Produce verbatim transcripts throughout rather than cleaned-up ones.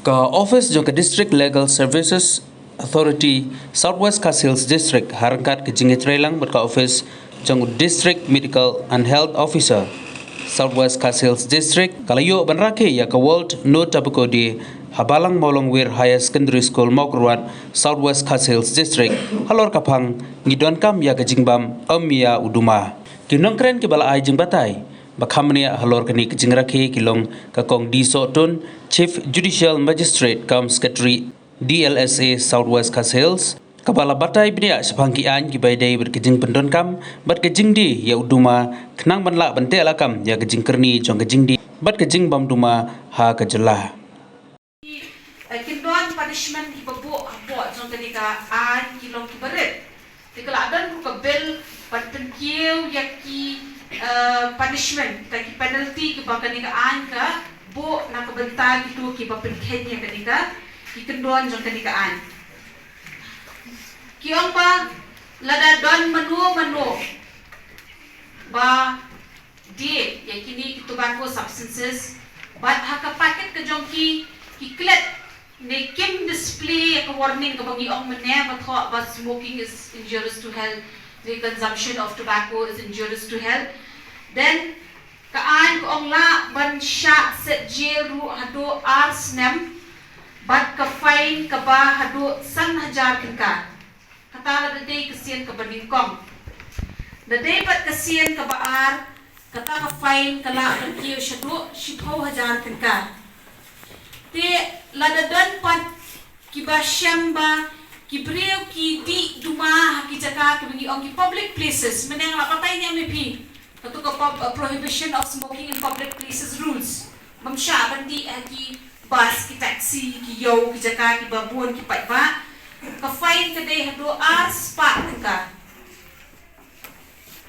Ka office jong ka District Legal Services Authority South West Khasi Hills District ha ryngkat ka jingïatreilang bad ka office jong u District Medical and Health Officer South West Khasi Hills District ka la ïoh ban rakhe ïa ka World No Tobacco Day ha Balang Mawlongwir Higher Secondary School Mawkyrwat, South West Khasi Hills District, halor ka phang Ngi Donkam ïa ka Jingbam Ym Ïa U Duma. Ki nongkren kiba la ai jingbatai ba kham bniah halor kane ka jingrakhe ki long ka Kong D Sohtun, Chief Judicial Magistrate cum Secretary D L S A South West Khasi Hills, kaba la batai bniah shaphang ki aiñ kiba ïadei bad ka jingpyndonkam bad ka jingdie ïa u duma, khnang ban lah ban tehlakam ïa ka jingkyrni jong ka jingdie bad ka jingbam duma ha ka jylla. Ki, eh, kyndon punishment kiba buh hapoh jong kane ka aiñ ki long kiba rit. Te ka la don ruh ka bill ban pynkiew ïa ki, eh, punishment, ka ki penalty kiba kane ka aiñ ka buh na ka bynta kito kiba pynkheiñ ïa kane ka, ki kyndon jong kane ka aiñ. Ki ong ba lada don mano mano ba die ïa kine ki tobacco substances, bad ha ka packet ka jong ki, ki klet ne kim display ïa ka warning kaba ngi ong mynne ba thoh ba smoking is injurious to health, the consumption of tobacco is injurious to health, then ka aiñ ka ong lah ban shah set jail ruh haduh ar snem, bad ka fine kaba haduh san hajar tyngka. Kata lada dei ka sien kaba nyngkong. Da dei pat ka sien kaba ar, kata ka fine ka lah ban kiew shaduh shiphew hajar tyngka. Te lada don pat kiba shem ba ki briew ki dih duma ha ki jaka kiba ngi ong ki public places, mynne nga la batai ne em ne phi, kato ka pub-, uh, Prohibition of Smoking in Public Places Rules. Bym shah ban dih ha ki bus, ki taxi, ki ïew, ki jaka kiba bun ki paidbah, ka fine ka dei haduh ar spah tyngka.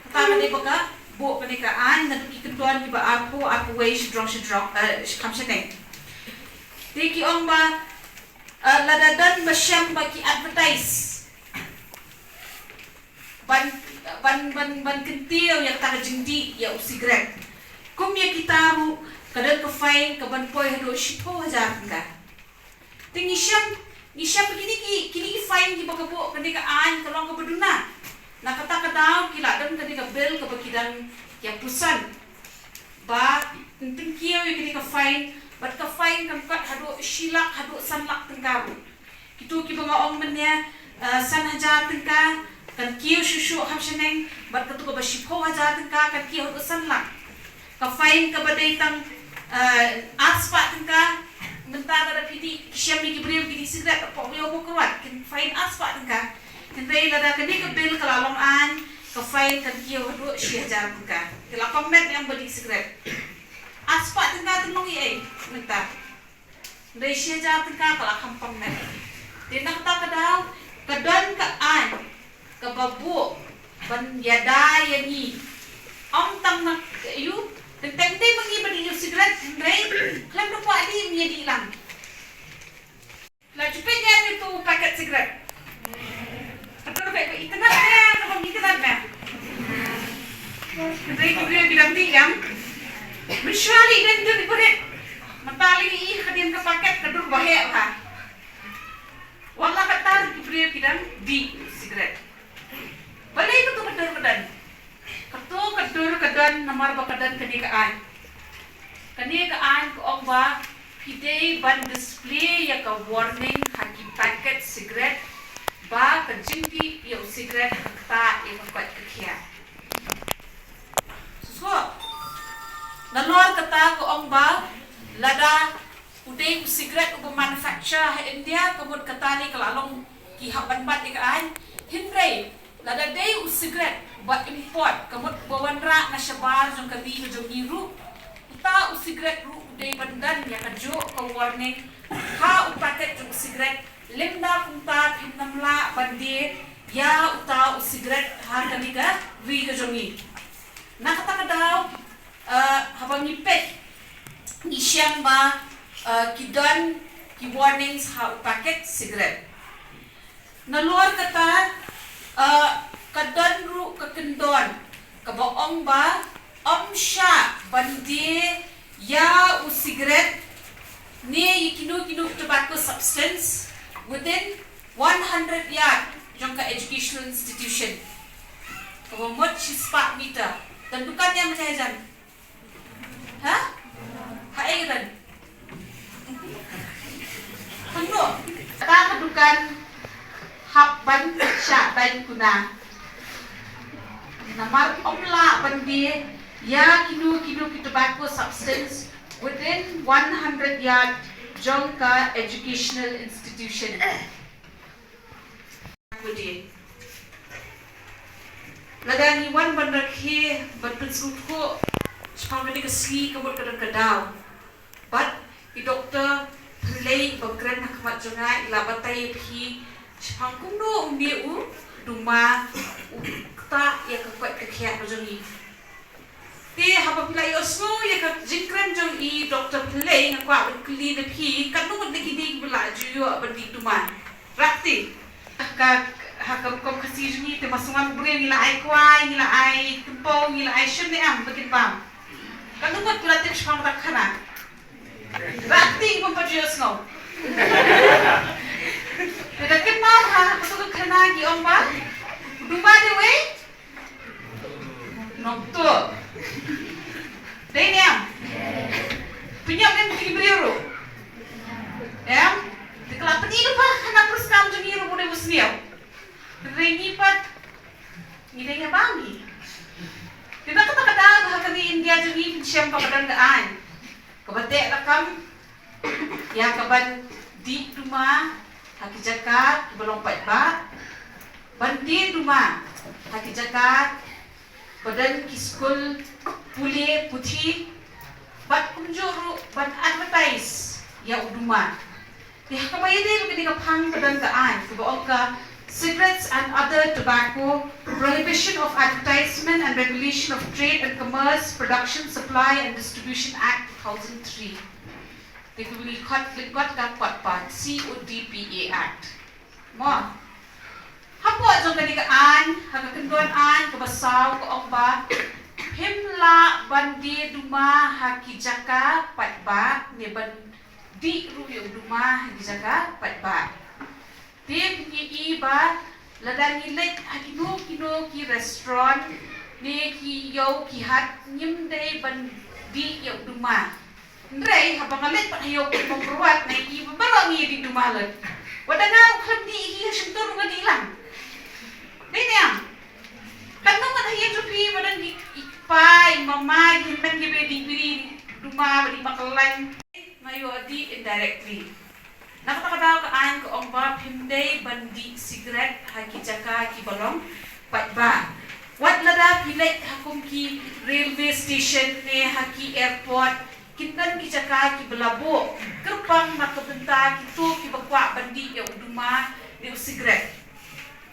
Kata ka dei ba ka buh kane ka aiñ naduh ki kyndon kiba arphew, arphew wei shajrong shajrong, eh, kham shaneng. Te ki ong ba, eh, lada don ba shem ba ki advertise ban, ban, ban, ban kyntiew ïa kata ka jingdih ïa u sigaret, kum ïa kita ruh ka don ka fine ka ban poi haduh shiphew hajar tyngka. Te ngi shem, ngi shem kine ki, kine ki fine kiba ka buh kane ka aiñ ka long kaba duna. Na kata ka daw ki la don kane ka bill kaba ki dang ïa puson ba yn pynkiew ïa kane ka fine, bad ka fine kan kat haduh shi lak haduh san lak tyngka ruh. Kito kiba nga ong mynne, eh, san hajar tyngka kan kiew shuh shuh kham shaneng, bad kato kaba shiphew hajar tyngka kan kiew haduh san lak. Ka fine kaba dei tang, eh, ar spah tyngka, mynta lada phi dih, ki shem ïa ki briew ki dih sigaret hapoh ïew Mawkyrwat, kin fine ar spah tyngka. Hynrei lada kane ka bill ka la long aiñ, ka fine kan kiew haduh shi hajar tyngka. Te la pang met ne em ba dih sigaret. Ar spah tyngka te long ei ei mynta. Hynrei shi hajar tyngka ka la kham pang met. Te na kata ka daw ka don ka aiñ kaba buh ban ïada ïa ngi. Ym tang na, ïoh, teng teng te ma ngi ba dih ïa u sigaret, hynrei khlem da kwah dih, ngi ïa dih lang. La ju peit ïa uto u paket sigaret. Ka dur ba itynnad me, ka bym itynnad me. Hynrei ki briew ki dang dih ïa. Mynshuwa lei dang dur i barit. Mynta lei i hadien ka paket ka dur ba heh bha. Wat la katta ki briew ki dang dih sigaret. Balei kato ka dur ka don? Kato ka dur ka don namar ba ka don kane ka aiñ. Kane ka aiñ ka ong ba phi dei ban display ïa ka warning ha ki paket sigaret ba ka jingdih ïa u sigaret ka ktah ïa ka koit ka khiah. Shuh. Nalor kata ka ong ba lada u dei u sigaret uba manufacture ha India, ka mut kata lei ka la long ki hap ban bat ïa ka aiñ. Hynrei lada dei u sigaret ba import, ka mut ba wanrah na shabar jong ka ri ka jong ngi ruh, uta u sigaret ruh u dei ban don ïa kajuh ka warning ha u paket jong u sigaret. Lymda kumta phim nang lah ban die ïa uta u sigaret ha kane ka ri ka jong ngi. Na kata ka daw, eh, haba ngi peit, ngi shem ba, eh, ki don ki warnings ha u paket sigaret. Nalor kata, eh, ka don ruh ka kyndon kaba ong ba ym shah ban die ïa u sigaret Ne ïa kino kino tobacco substance within one hundred yard jong ka educational institution. Kaba mut shispah meter. Don dukan ïa ma jai jan. Ha? Ha, eh, don. Hangno? Kata ka dukan hap ban shah daiñ kuna. Namar ym lah ban die ïa kino kino ki tobacco substance within one hundred yard jong ka educational institution. Lada ngi wan ban rakhe ban pynsngewthuh shaphang kane ka sngi, ka mut ka don ka daw. Bad i Doctor Pynlei ba kren ha khmat jong nga i la batai ïa phi shaphang kumno une u duma u ktah ïa ka koit ka khiah ka jong ngi. Te haba phi la ïohsngew ïa ka jingkren jong i Doctor Pynlei, nga kwah ban kylli na phi, katno ngut na kine kiba la ju ïoh ban dih duma? Rah kti. Ka, ha ka rukom Khasi jong ngi te ma sngewbha briew ngi la ai kwai, ngi la ai tympew, ngi la ai shun ne em ba kin bam. Katno ngut kiba la tip shaphang ka khana? Rah kti, bym pat ju ïohsngew. Te da kynmaw ha kato ka khana ki ong ba duma dei wei Nongtuh. Dei ne em? Pynïap ne em ki briew ruh? Em? Te ka la pyni lypa ha khana pyrshah jong ngi ruh u dei u sniew. Hynrei ngi pat ngi dei ngi bam ngi. Te na kata ka daw ha kane India jong ngi phin shem ba ka don ka aiñ kaba teh lakam ïa ka ban dih duma ha ki jaka kiba long paidbah, ban die duma ha ki jaka ba don ki skul pule puthi, bad kumjuh ruh ban advertise ïa u duma. Te ha kaba ïadei bad kane ka phang ka don ka aiñ kaba ong ka Cigarettes and Other Tobacco, Prohibition of Advertisement and Regulation of Trade and Commerce, Production, Supply and Distribution Act two thousand three. Te kaba ngi khot lyngkot ka CODPA, C O D P A Act. Mo. Hapoh jong kane ka aiñ, ha ka kyndon aiñ kaba saw ka ong ba phim lah ban die duma ha ki jaka paidbah ne ban dih ruh ïa u duma ha ki jaka paidbah. Te phin ïohi ba lada ngi leit ha kino kino ki restaurant ne ki ïew ki hat, ngim dei ban dih ïa u duma. Hynrei haba nga leit pat ha ïew pynmong pyrwat nga ïohi ba baroh ngi dih duma lut. Wat da nga ruh khlem dih hi ha shyntur nga dih lang. Dei ne em? Katno ngut ha ïing jong phi ba don i kpa i mama ki hynmen kiba dih biri, duma, ba dih makalaiñ? Nga ïoh dih indirectly. Na kata ka daw ka aiñ ka ong ba phim dei ban dih sigaret ha ki jaka kiba long paidbah. Wat lada phi leit ha kum ki railway station ne ha ki airport, kin don ki jaka kiba la buh kyrpang na ka bynta kito kiba kwah ban dih ïa u duma ne u sigaret.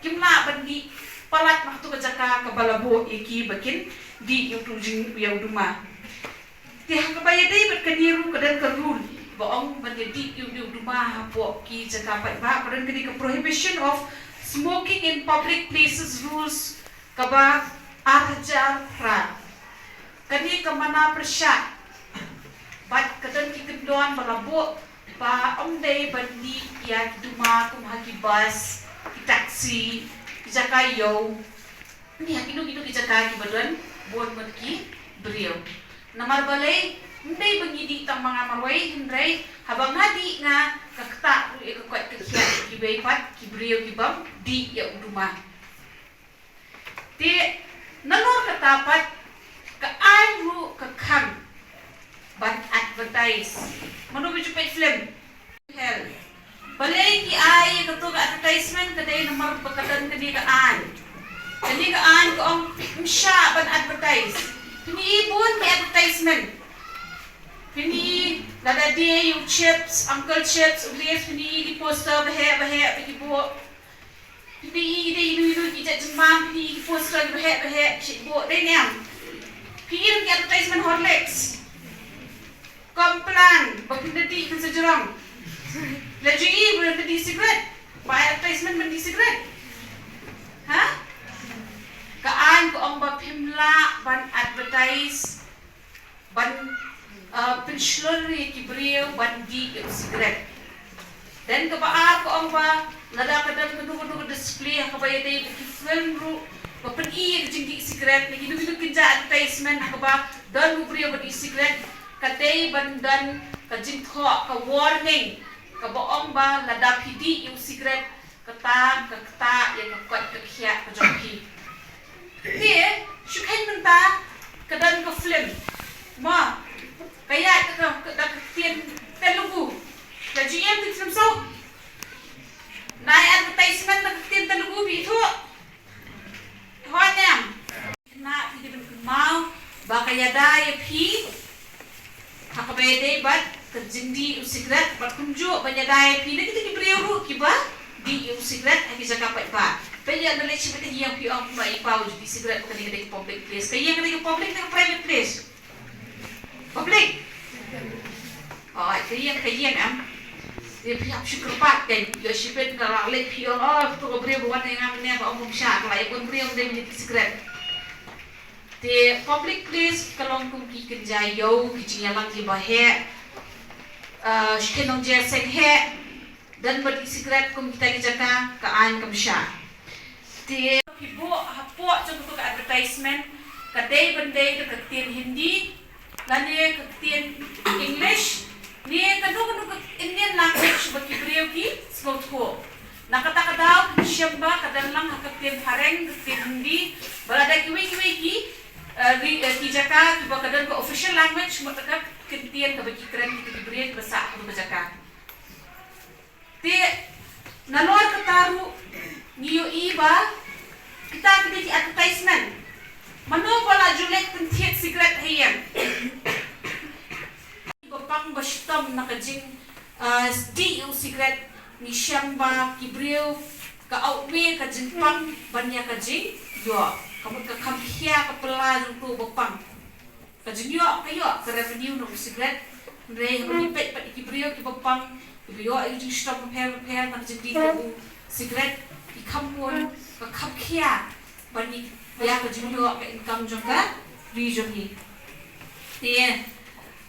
Kim lah ban dih palat na kato ka jaka kaba la buh ïa ki ba kin dih ïa u tu jing ïa u duma. Te ha kaba ïadei bad kane ruh ka don ka rule ba ong ban ïa dih ïa u duma hapoh ki jaka paidbah, ka don kane ka Prohibition of Smoking in Public Places Rules kaba ar hajar phra. Kane ka mana pyrshah bad ka don ki kyndon ba la buh ba ym dei ban dih ïa ki duma kum ha ki bus, ki taxi, ki jaka ïew, ne ha kino kino ki jaka kiba don bun bun ki briew. Namar balei? Ym dei ba ngi dih tang ma nga marwei, hynrei haba nga dih nga ka ktah ruh ïa ka koit ka khiah kiwei pat ki briew ki bym dih ïa u duma. Te nalor kata pat ka aiñ ruh ka khang ban advertise. Mano ba ju peit film? Hell. Balei ki ai kato ka advertisement? Ka dei namar ba ka don kane ka aiñ. Kane ka aiñ ka ong ym shah ban advertise. Phin i bun ki advertisement. Phin i lada dei u chips, Uncle Chips, u Lays, phin i ki poster ba heh ba heh ba ki buh. Phi i dei inu inu ki jait jingbam, phi i ki poster ba heh ba heh, shit bo, dei ne em? Phi i ki advertisement Horlicks, Complan, ba phin da dih phin sa jrong. La ju i ba phin da dih cigarette, ba advertisement ban dih cigarette. Ha? Ka aiñ ka ong ba phim lah ban advertise ban, uh, Pynshlur ïa ki briew ban dih ïa u sikret. Then kaba ar ka ong ba lada ka don kano kano ka display ha kaba ïadei bad ki film ruh ba pyni ïa ka jingdih sikret, na kino kino ki jait advertisement ha kaba don u briew ba dih sikret, ka dei ban don ka jingthoh, ka warning kaba ong ba lada phi dih ïa u sikret, kata ka ktah ïa ka koit ka khiah ka jong phi. Te shu kheiñ mynta ka don ka film. Mo, ka ïaid da ka, da ka ktien Telugu. La ju ïohi te film shuh? Nai advertisement da ka ktien Telugu, phi ithuh? Hooid em? Khynnah, phi dei ban kynmaw ba ka ïada ïa phi ha kaba ïadei bad ka jingdih u sikret, bad kumjuh ban ïada ïa phi na kita ki briew ruh kiba dih ïa u sikret ha ki jaka paidbah. Peit ïa, ynda leit shibit ha ïing, phi ong kumba i Paw u ju dih sikret, ba kane ka dei ka public place. Ka ïing ka dei ka public ne ka private place? Public. Oh, ka ïing, ka ïing em. Te phi hap shu kyrpad, kan ïoh shibit, ynda la leit phi ong, oh, kato ka briew ba wan ïa nga mynne ba ong bym shah, ka la ïa bun briew ym dei ban dih sikret. Te public place ka long kum ki kynja ïew, ki jingïalang kiba heh, ah, shu kynnoh jingïaseng heh, don ba dih sikret kum kita ki jaka, ka aiñ kam shah. Te phi buh hapoh jong kato ka advertisement, ka dei ban dei da ka ktien Hindi lane ka ktien English ne kano kano ka Indian language ba ki briew ki sngewthuh. Na kata ka daw phin shem ba ka don lang ha ka ktien phareng, ka ktien Hindi, ba lada kiwei kiwei ki, eh, ri-, eh, ki jaka kiba ka don ka official language, mut ka ktien kaba ki kren kita ki briew kiba sah ha kato ka jaka. Te nalor kata ruh ngi ïohi ba kita ki dei ki advertisement. Mano ba la ju leit pynthied sikret ha ïing? Ba pang ba shitom na ka jing, ah, dih u sikret, ngi shem ba ki briew ka outweigh ka jingpang ban ïa ka jingïoh. Ka mut ka kham khia ka pla jong uto ba pang. Ka jingïoh ka ïoh ka revenue na u sikret. Hynrei haba ngi peit pat ïa ki briew kiba pang, kiba ïoh ïa ki jingshitom bapher bapher na ka jingdih ïa u sikret, ki kham bun, ka kham khia ban ïa ka jingïoh ka income jong ka ri jong ngi. Te,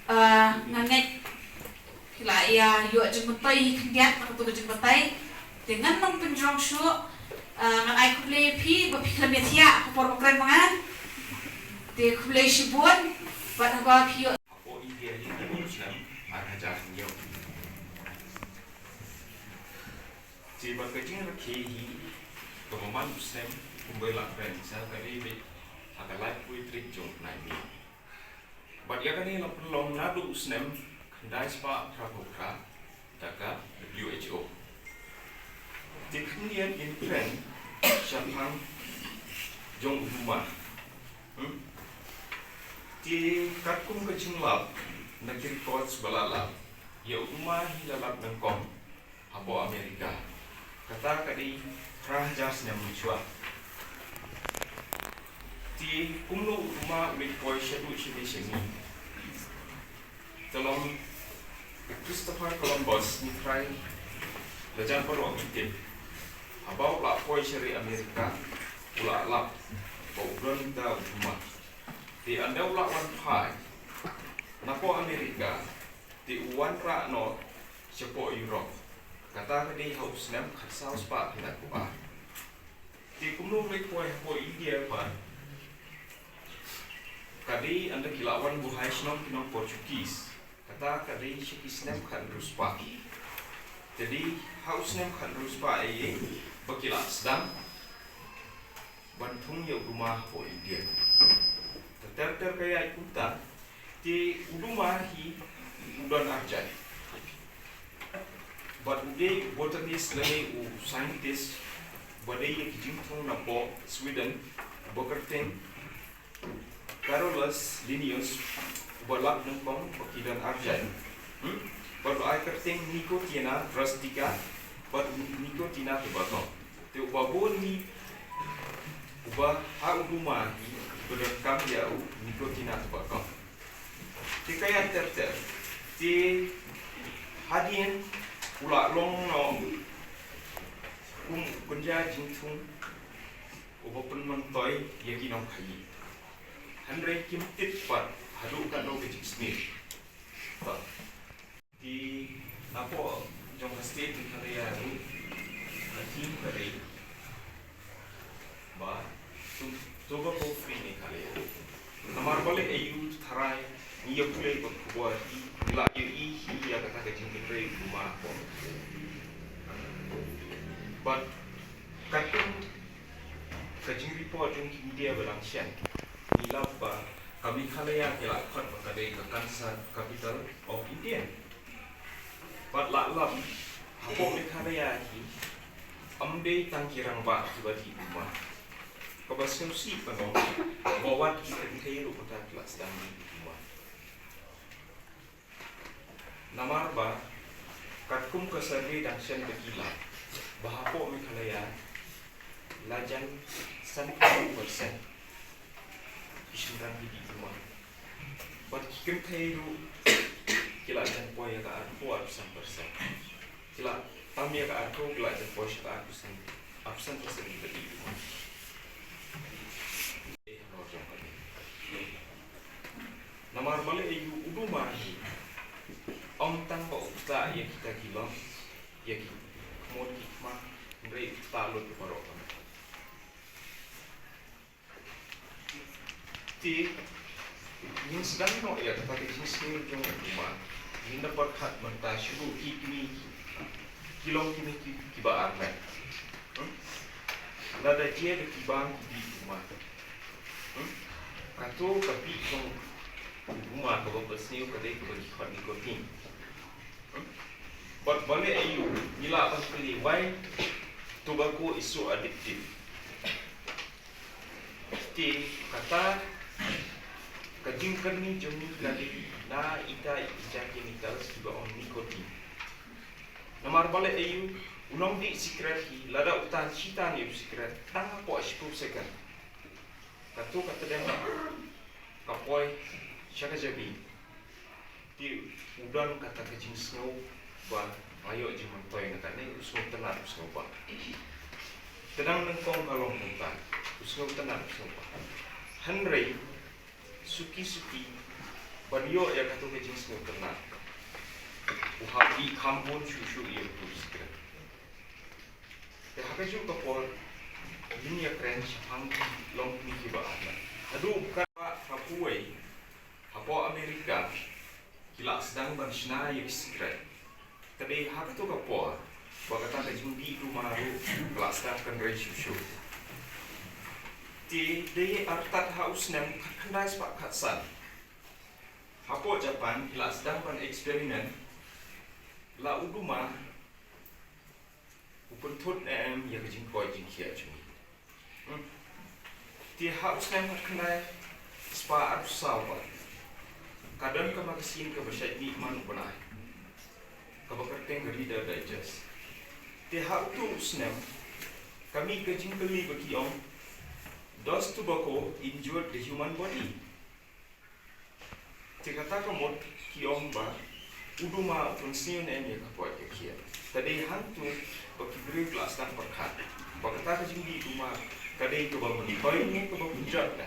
ah, nga ngeit phi la ïa ïoh jingmyntoi khyndiat na kato ka jingbatai. Te ngan ym pynjrong shuh, ah, ngan ai khublei ïa phi ba phi khlem ïathiah ha ka por ba kren ma nga. Te khublei shibun, bad haba phi ïoh. Hapoh India hi ka dei u snem ar hajar hynñiew. Te bad ka jingrakhe hi kaba man u snem kumba la kren sa ka dei beit ha ka laiphew tarik jong u bnai May. Bad ïa kane la pynlong naduh u snem khyndai spah phra phew phra da ka W H O. Te khyndiat ngin kren shaphang jong u duma. Hmm? Te katkum ka jinglap na ki records ba la lap, ïa u duma hi la lap nyngkong hapoh America. Kata ka dei phra hajar snem mynshuwa. Te kumno u duma u leit poi shaduh sha dei sha ngi? Te long u Christopher Columbus, ngi trai la jan baroh ngi tip. Haba u la poi sha ri America, u la lap ba u don da u duma. Te ynda u la wan phai napoh America, te u wanrah noh shapoh Europe. Kata ka dei ha u snem khatsaw spah khyndai phew ar. Te kumno u leit poi hapoh India pat? Ka dei ynda ki la wan buhai shnong ki nong Portuguese. Kata ka dei sha ki snem khathynriew spah. Te dei ha u snem khathynriew spah ei ei ba ki la sdang ban thung ïa u duma hapoh India. Te ter ter ka ïaid kumta, te u duma hi u don arjait. Bad u dei u botanist lane u scientist ba dei ïa ki jingthung napoh Sweden, uba kyrteng Carolus Linnaeus, uba lap nyngkong ba ki don arjait. Hmm? Bad ba ai kyrteng Nicotiana rustica, bad Nicotiana tubercum. Te uba bun hi, uba ha u duma hi, uba donkam ïa u Nicotiana tubercum. Te ka ïaid ter ter. Te hadien u la long noh kum u kynja jingthung uba pynmyntoi ïa ki nongkhaïi. Hynrei kim tip pat haduh katno ka jingsniew. Te napoh jong ka state Meghalaya ruh ka theme ka dei ba to-, tobacco free Meghalaya. Namar balei aiu tharai ngi ïa pule bad khubor hi, ngi la ïohi hi ïa kata ka jingkynrei u duma hapoh. Bad katkum ka jingreport jong ki media ba dang shen, ngi lap ba ka Meghalaya ki la khot ba ka dei ka cancer capital of India. Bad la lap hapoh Meghalaya hi ym dei tang ki rangbah kiba dih duma. Kaba sngewsih ban ong ba wat ki kynthei ruh kata ki la sdang dih duma. Namar ba katkum ka survey dang shen ba ki lap ba hapoh Meghalaya la jan sanphew percent ki shynrang ki dih duma. Bad ki kynthei ruh ki la jan poi ïa ka arphew arphew san percent. Ki la tam ïa ka arphew, ki la jan poi sha ka arphew san, arphew san percent kiba dih duma. Namar balei aiu u duma hi ym tang ba u ktah ïa kita ki lok, ïa ki khmut ki khmat, hynrei u ktah lut baroh. Te ngin sdang noh ïa kata ka jingsngew jong u duma. Ngin da pyrkhat mynta shuh ki kmie ki, ki long kmie ki, kiba armet. Hmm? Lada jia da ki bang ki dih duma. Hmm? Kato ka bih jong u duma kaba pynsngew ka dei kaba ki khot nicotine. Hmm? Bad balei aiu ngi lah ban kylli why tobacco is so addictive. Te kata ka jingkyrni jong ngi ka dei na ita ita chemicals kiba ong nicotine. Namar balei aiu u nongdih sikret hi lada u tan shi tan ïa u sikret tang hapoh shiphew second, kato ka tdem ka poi sha ka jabi. Te u don kata ka jingsngew ba nga ïoh jingmyntoi na kane, u sngewtynnat u sngewbha. Te dang nyngkong ka long kumta, u sngewtynnat u sngewbha. Hynrei suki suki ban ïoh ïa kato ka jingsngewtynnat, u hap dih kham bun shuh shuh ïa uto u sikret. Te ha kajuh ka por ngin ïakren shaphang ki longkmie kiba armet. Haduh katba ha kawei hapoh America ki la sdang ban shna ïa ki sikret. Ka dei ha kato ka por ba kata ka jingdih duma ruh ka la sdang kynrei shuh shuh. Te dei artat ha u snem khatkhyndai spah khatsan, hapoh Japan ki la sdang ban experiment la u duma u pynthut ne em ïa ka jingkoit jingkhiah jong ngi. Hmm. Te ha u snem khatkhyndai spah arphew saw pat ka don ka magazine kaba shait mih man u bnai kaba kyrteng Reader Digest. Te ha uto u snem ka mih ka jingkylli ba ki ong, "Does tobacco injure the human body?" Te kata ka mut ki ong ba u duma u pynsngew ne em ïa ka koit ka khiah. Ka dei hangto ba ki briew ki la sdang pyrkhat ba kata ka jingdih duma ka dei kaba myntoi ne kaba pynjot ne.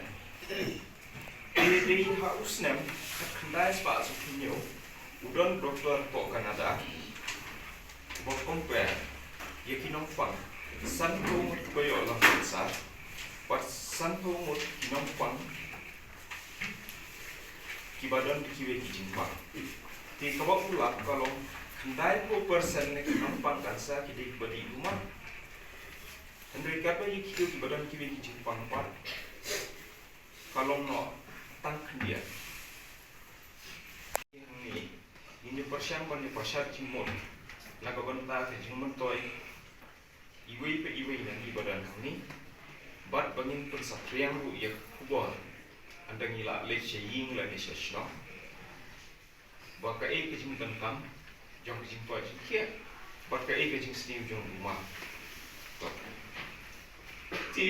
Te dei ha u snem khatkhyndai spah sawphew hynñiew u don doktor hapoh Canada uba compare ïa ki nongpang sanphew ngut kiba ïoh long cancer bad sanphew ngut ki nongpang kiba don kiwei ki jingpang. Te kaba u lap ka long khyndaiphew percent na ki nongpang cancer ki dei kiba dih duma. Hynrei katba ïa kito kiba don kiwei ki jingpang pat ka long noh tang khyndiat. Hangne ngin ïa pyrshang ban ïa pyrshah jingmut na ka bynta ka jingmyntoi iwei pa iwei na ngi ba don hangne bad ba ngin pynsaphriang ruh ïa ka khubor ynda ngi la leit sha ïing lane sha shnong, ba kaei ka jingdonkam jong ka jingkoit jingkhiah bad kaei ka jingsniew jong u duma. Te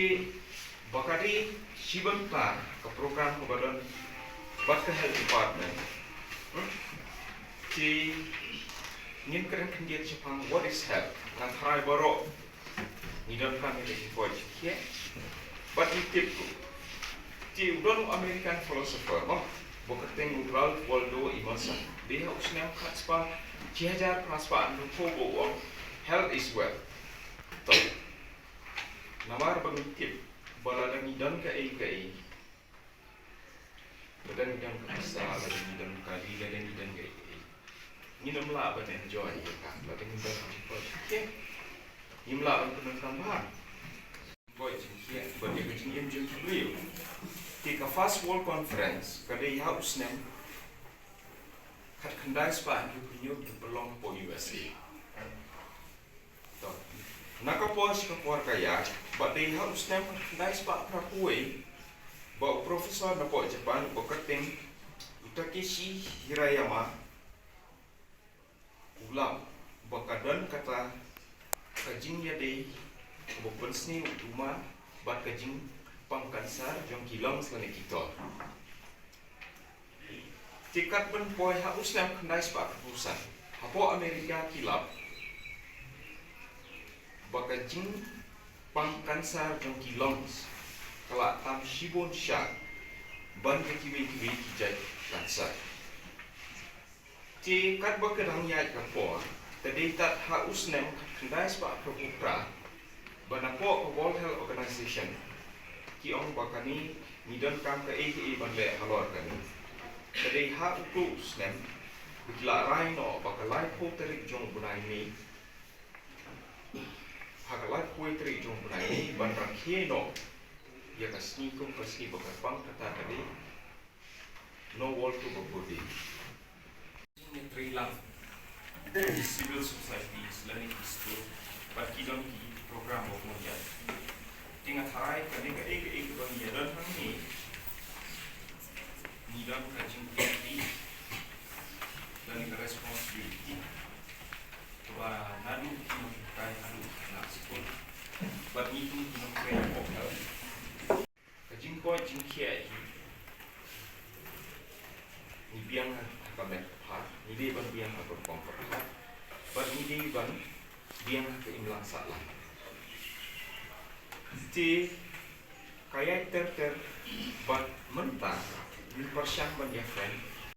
ba ka dei shi bynta ka program kaba don bad ka health department. Hmm? Te ngin kren khyndiat shaphang what is health. Nga tharai baroh ngi donkam ïa ka jingkoit jingkhiah bad ngi tip ruh. Te u don u American philosopher, mo, ba kyrteng u Ralph Waldo Emerson. Dei ha u snem khatspah, shi hajar phra spah hynriewphew ba u ong, "Health is wealth." To. Namar ba ngi tip ba lada ngi don kaei kaei, lada ngi don ka pisa, lada ngi don ka kali, lada ngi don kaei kaei, ngin ym lah ban enjoy ïa ka. Lada ngi don ka jingkoit jingkhiah, ngim lah ban pyndonkam bha. Koit jingkhiah bad ïa ka jingim jong ki briew. Te ka First World Conference ka dei ha u snem khatkhyndai spah hynriewphew hynñiew, ka pynlong hapoh U S A. To. Na ka por sha ka por ka ïaid, bad dei ha u snem khatkhyndai spah phraphew wei ba u professor napoh Japan, u ba kyrteng u Takeshi Hirayama, u lap ba ka don kata ka jingïadei kaba pynsniew u tumor bad ka jingpang kansar jong ki lungs lane ki tor. Te kat ban poi ha u snem khyndai spah phraphew san, hapoh America ki lap ba ka jingpang kansar jong ki lungs ka la tam shibun shai ban ka kiwei kiwei ki jait kansar. Te katba ka dang ïaid ka por, ka dei tad ha u snem khatkhyndai spah phraphew phra ba napoh ka World Health Organization ki ong ba kane ngi donkam kaei kaei ban leh halor kane. Ka dei ha uto u snem ba ki la rai noh ba ka laiphew tarik jong u bnai May, ha ka laiphew tarik jong u bnai May, ban rakhe noh ïa ka sngi kum ka sngi ba kyrpang, kata ka dei No World Tobacco Day. Ngi trei lang ki civil societies lane ki school bad ki don ki program ba bun ïa. Te nga tharai kane kaei kaei kaba ngi ïa don hangne, ngi don ka jingkyrpang lane ka responsibility kaba naduh ki nonghikai haduh ki nonghikai school bad ngi kum ki nongtrei hapoh health. Ka jingkoit jingkhiah hi, ngi biang ha ka met ka phad, ngi dei ban biang ha ka rukom ka phad, bad ngi dei ban biang ha ka imlang sahlang. Te ka ïaid ter ter bad mynta ngi pyrshang ban ïakren